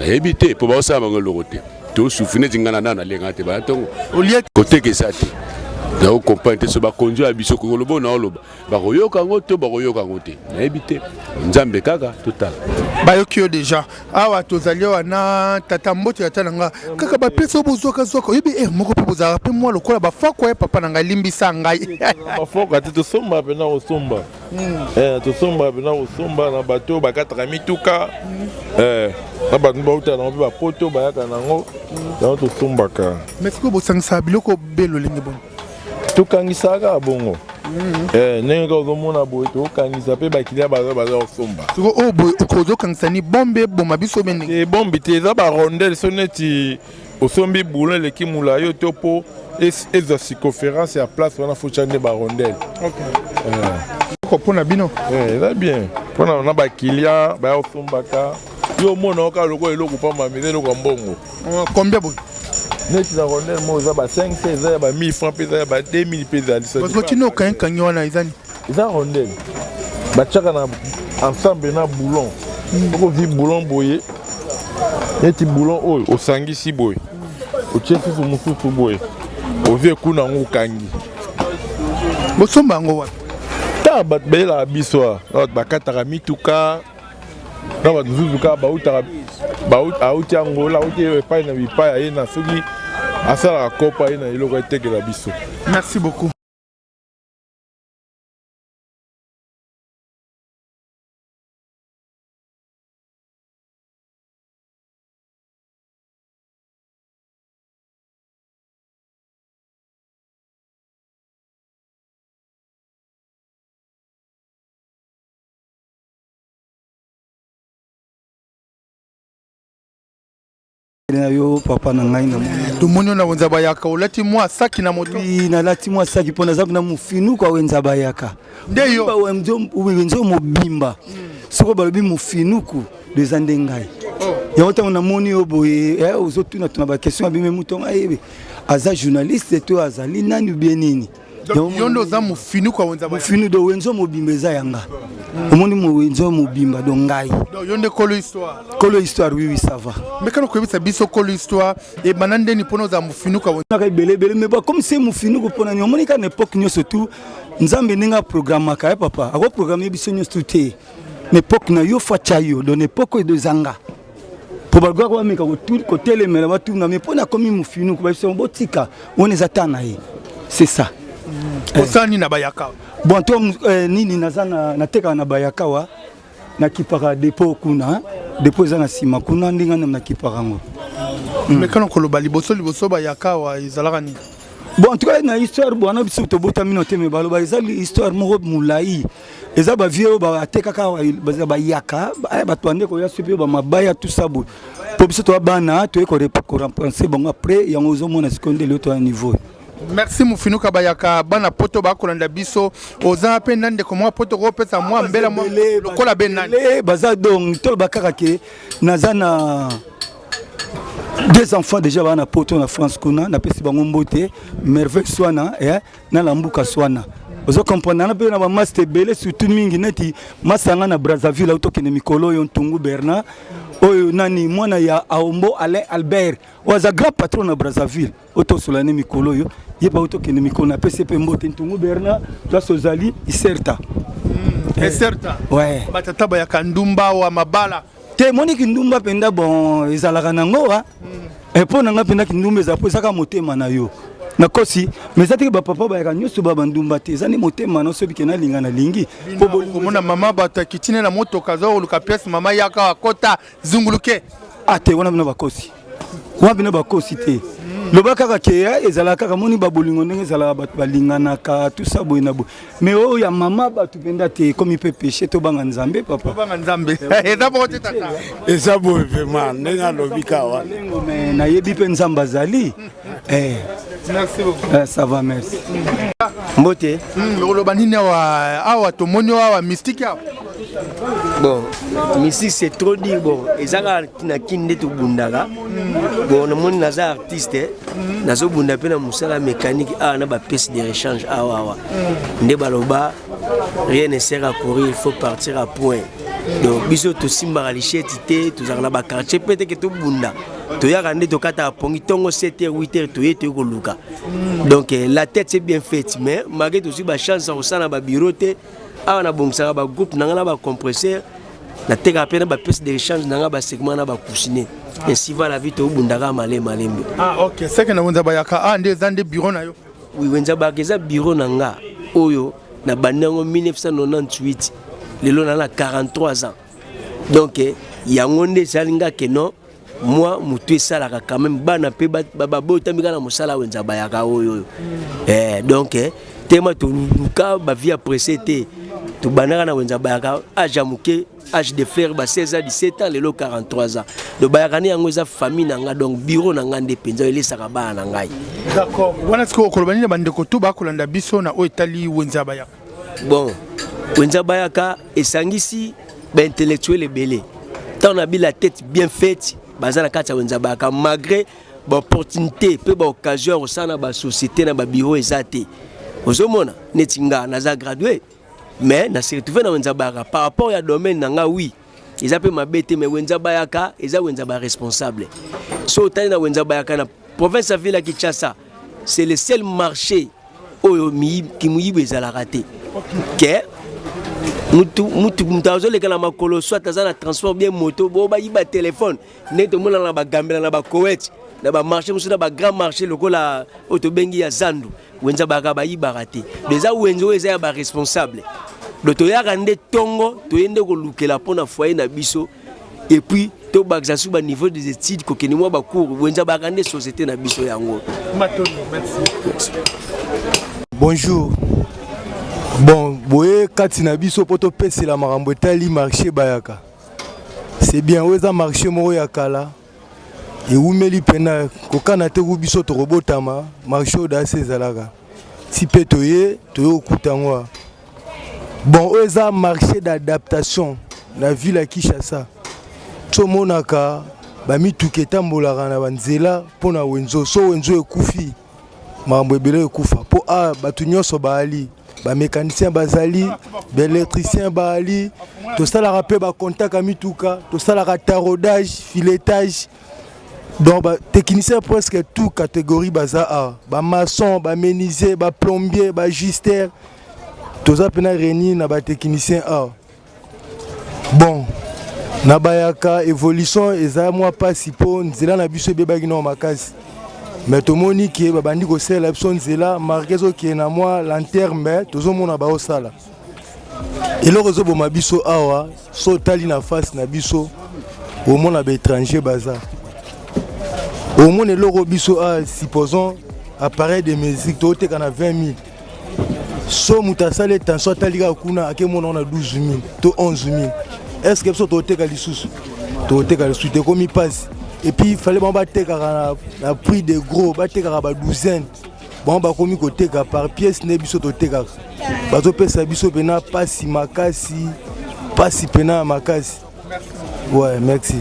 nayebi te mpo baosala bango eloko te. Tosufri neti ngai na nano nalenga te baya ntongo koteka eza te. Nakokomprendre te so bakonzi ya biso koloba oyo naoloba bakoyoka yango to bakoyoka yango te, nayebi te. Nzambe kaka totala. Bayoki yo deja. Awa tozali awa na tata mbote tata na nga kaka bapesi oyo bozwakazwaka oyebi ere moko mpe bozalaka mpe mwa lokola bafakwa ya papa na ngai, limbisa ngai. Bafoka te, tosomba mpena kosomba. Eh, tosomba mpena kosomba na bato oyo bakataka mituka. Eh, na bato bautaka nango mpe bapoto bayaka nango yango tosombaka. Mais sikoyo bosangisaka biloko be lolenge boni? Tokangisaka kaka bongo. Eh, ndenge kaka ozomona boye, tokangisa mpe bakiliya baza baza kosomba. Sikoyo oyo boye ozokangisa ni bombe eboma biso be ndenge? Ebombi te, eza barondele. So neti osombi boulon eleki molai oyo to mpo ezwa circonférence ya place wana, faut tya nde barondele. Mpo na bino eza bien mpona na bakiliya baya kosombaka. Yo omona oka lokola eloko pamba, mais eza eloko ya mbongo. Combien boye? Neti na rondele moko eza ba 500, eza ya ba 1000 francs mpe eza ya ba 2000 mpe ezali. Bazotina okangi wana eza nini? Eza rondele batiaka na ensemble na boulon. Soki ozwi boulon boye, neti boulon oyo osangisi boye, otie susu mosusu boye, ozwi ekuna yango okangi. Bosomba yango wapi? Ta bato bayelaka biso awa, bato bakataka mituka na bato mosusu kaka bautaka, auti Angola, auti epai na bipai, aye na soki asalaka kopa, aye na eloko etekela biso. Merci beaucoup. Na yo papa na ngai na tomoni yo na wenza bayaka, olati mwa saki na moto. Nalati mwa saki mpo naza na mofinuku ya wenza bayaka. Nde yo wenze mobimba, soko balobi mofinuku eza nde ngai. Yango ntango namoni yo boye, ozotunatuna baquestion ya bime, moto ayebe aza journaliste to azali nani ubie nini. Yo nde oza mofinuku ya wenza? Mofinu do wenze mobimba eza yanga. Omoni wenze mobimba do ngai. Yo nde kolo histoire? Kolo histoire, oui, oui, ça va. Mekana koyebisa biso kolo histoire ebanda ndeni mpona ozala mofinuku ya wenze? Ebele ebele, mais comme se mofinuku mpona nini? Omoni kaka na époque nyonso tu Nzambe ndenge aprogramaka ya papa, akoprograme biso nyonso tu te. Na époque na yo fa tya yo donc na époque oyo ezanga po balukaka bameka kotelemela batuna me mpo nakomi mofinuku, babiso botika wana eza ta na ye, c'est ça. Osala nini na bayaka? Bon to nini, naza natekaka na bayakawa, nakipaka dépôt kuna, dépôt eza na nsima kuna, ndenge nani nakipaka yango. Mekana koloba liboso liboso bayakawa ezalaka nini? Bon, en tout cas na histoire bwana biso tobotami no te, me baloba eza histoire moko molai, eza bavie oyo batekaka bayaka, bato bande koya soki mpe bamabaya tout ça boye, mpo biso toya bana toye koremplace bango après. Yango ozomona sikoyo nde lelo toya niveau. Merci mofinuka bayaka. Bana poto bakolanda biso, oza mpe na ndeko mwa poto kopesa mwa mbela mwa lokola be nani? Baza donc toloba kaka ke naza na deux enfants déjà baa na poto na France kuna, napesi bango mbote, Merveille Swana eh, na Lambuka Swana. Ozo comprendre, na mpe na bamaste ebele, surtout mingi neti masanga na Brazzaville auti okende mikolo oyo, Ntungu Bernard oyo nani mwana ya Aombo Alain Albert oyo aza grand patron na Brazzaville oyo tosola ne mikolo oyo, ye mpe auti okende mikolo, napesi mpe mbote Ntungu Bernard place ozali Iserta. Eserta. Ouais. Batata bayaka ndumba wa mabala. Te, moni kindumba mpenza bon ezalaka nango wa mpo na nga mpenza kindumba ezala mpo ezaka motema na yo nakosi, mais eza teke bapapa bayaka nyonso ba bandumba te, eza nde motema na soki ke nalinga nalingi. Mpo komona mama bato akitine na motoka aza koluka pièce, mama yaka akota zunguluke. Ah te, wana bino bakosi, wana bino bakosi te. Loba kaka ke ezalaka kaka moni babolingo ndenge ezalaka, bato balinganaka tout ça boye na boye, mais oyo ya mama bato mpenza te, ekomi mpe péché. Tobanga Nzambe papa. Tobanga Nzambe, eza bongo te tata? Eza boye vraiment ndenge alobi ka wana. Mais nayebi mpe Nzambe azali. Eh. Merci beaucoup. Eh, ça va, merci. Mbote. Oloba nini awa? Awa tomoni awa mystique awa. Bon, mystique c'est trop dire. Bon, eza kaka na kini nde tobundaka. Bon, namoni naza artiste, nazobunda mpe na mosala mécanique awa na bapièce de rechange awa awa. Nde baloba rien ne sert à courir, il faut partir à point. Donc biso tosimbaka lichette te, tozalaka na baquartier mpe teke tobunda, toyaka nde tokataka pongi ntongo 7 h 8 h, toye toye koluka. Donc la tête c'est bien faite, mais malgré tozwi bachance ya kosala na babureau te. Awa nabongisaka bagroupe na ngai na bacompresseur, natekaka mpe na bapièce de rechange na ngai, basegment na bacousine. Ainsi va la vie, tobundaka malembe malembe. Ah ok, seke na wenza bayaka ah nde eza nde bureau na yo? Oui, wenza bayaka eza bureau na nga oyo nabandi yango 1998, lelo na na 43 ans. Donc yango nde esali nga ke non, mwa motu esalaka quand même bana mpe babotami kaka na mosala wenza bayaka oyo oyo. Donc tema toluka bavie ya presse te, tobandaka na wenza bayaka age ya moke, âge de fleur ba 16 ans, 17 ans, lelo 43 ans. Donc bayaka nde yango eza famille na nga, donc bureau na nga nde mpenza elesaka bana na ngai. D'accord, wana sikoyo okoloba nini na bandeko tu bakolanda biso na oyo etali wenza bayaka? Bon, wenza bayaka esangisi baintellectuel ebele. Ntango na bi la tête bien faite baza na kati ya wenza bayaka, malgré baopportunité mpe baoccasion ya kosala na basociété na babureau eza te. Ozomona neti nga naza gradué, mais na se retrouve na wenza bayaka par rapport ya domaine na nga. Oui, eza mpe mabe te, mais wenza bayaka eza wenza baresponsable. So otali na wenza bayaka na province ya ville ya Kinshasa, c'est le seul marché oyo kimuyibu ezalaka te, ke mutu mutu mutu azoleka na makolo, soit aza na transport bien moto, bo bayiba telefone ndenge tomonana na bagambela na bakoete na bamarché mosusu, na bagrand marché lokola oyo tobengi ya zandu. Wenza bayaka bayibaka te, eza wenze oyo eza ya baresponsable. Donc toyaka nde ntongo, toye nde kolukela mpo na foyer na biso, et puis tobakisa su baniveau des études, kokende mwa bacours. Wenza bayaka nde société na biso yango. Merci. Bonjour. Bon, boye kati na biso mpo topesela makambo etali marché bayaka. C'est bien, oyo eza marché moko ya kala, ewumeli mpena kokana te ku biso tokobotama. Marché oyo dasi ezalaka ti mpe toye toye kokuta yango awa. Bon, oyo eza marché d'adaptation na ville ya Kinshasa. Tomonaka bamituka etambolaka na banzela mpo na wenzo. So wenzo ekufi, makambo ebele ekufa, mpo a bato nyonso baali bamécanicien, bazali baélectricien, baali tosalaka mpe bacontact ya mituka, tosalaka taraudage, filetage. Donc batechnicien presque tout catégorie baza awa, bamaçon, bamenuisier, baplombier, baajusteur, toza mpena réuni na batechnicien awa. Bon, na bayaka évolution eza mwa mpasi mpo nzela na biso ebebaki nao makasi, mais tomoni ke babandi kosalela biso nzela marke ezokende na mwa lanterne, tozomona baosala eloko ezoboma biso awa. So otali na face na biso, omona baétranger baza, omona eloko biso a supposons appareil de musique toteka na 20 000, so moto asali attention, atali kaka kuna, akemona na 12 000 to 11 000. Est ce que biso toteka lisusu? Toteka lisusu te, ekomi mpasi. Et puis fallait bango batekaka na prix de gros, batekaka badouzaine. Bango bakomi koteka par pièce nde biso totekaka, bazopesa biso mpena mpasi makasi, mpasi mpena ya makasi. Ouais, merci.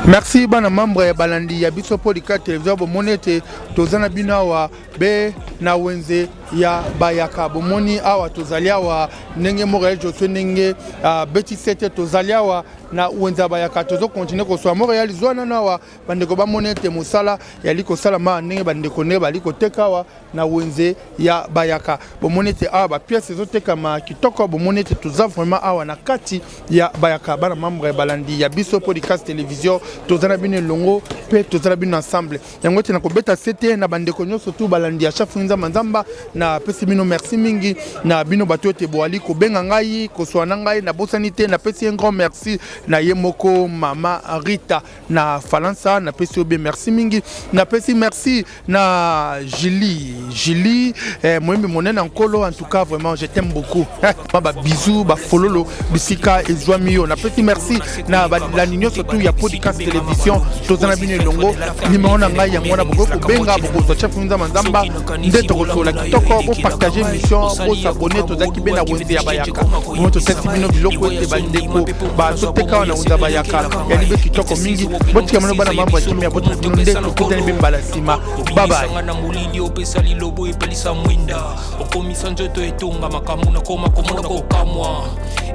Merci bana membre ya balandi ya biso Podika Télévision. Bomoni ete toza na bino awa be na wenze ya bayaka. Bomoni awa tozali awa ndenge Montréal Josue ndenge abeti sete, tozali awa na wenze ya bayaka, tozokontinue koswa. Montréal zwa nano awa bandeko bamoni ete mosala yali kosalama ndenge bandeko ndenge bali koteka awa na wenze ya bayaka. Bomoni ete awa bapièce ezotekama kitoko. Bomoni ete toza vraiment awa na kati ya bayaka. Bana membre balandi ya biso Podcast Télévision, toza na bino elongo mpe toza na bino ensemble. Yango ete na kobeta sete na bandeko nyonso tu balandi ya Chafu Nzamba Nzamba, napesi bino merci mingi na bino bato ete boali kobenga ngai, koswa na ngai, nabosani te. Napesi un grand merci na ye moko mama Rita na Falansa, napesi yo be merci mingi. Napesi merci na Julie Julie, moyembi monene nkolo. En tout cas vraiment je t'aime beaucoup, ba bisous, bafololo bisika ezwami yo. Napesi merci na balandi nyonso tu ya Podcast Télévision. Toza na bino elongo. Nimero na ngai yango wana, bokoki kobenga, bokozwa Chef Nzamba Nzamba nde tokosola kitoko. encore bopartage émission, bosabone. Tozalaki mpe na wenze ya Bayaka. Bongo tosalisi bino biloko ete bandeko bazoteka wana wenze ya Bayaka ya libe kitoko mingi. Botika bino bana mambo ya kimia, botika bino nde tokutani mpe mbala nsima. Babaye. Na molili opesa lilobo, epelisa mwinda, okomisa nzoto etonga makambo, nakoma komona kokamwa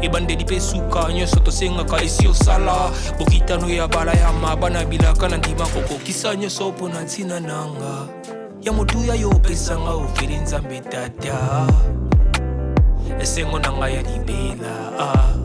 ebandeli mpe suka. Nyonso tosengaka esi osala bokitano ya bala ya mabana bilaka na ndima kokokisa nyonso mpo na ntina nanga ya motuya. Yo opesanga ofeli Nzambe Tata, esengo na ngai ya libela ah.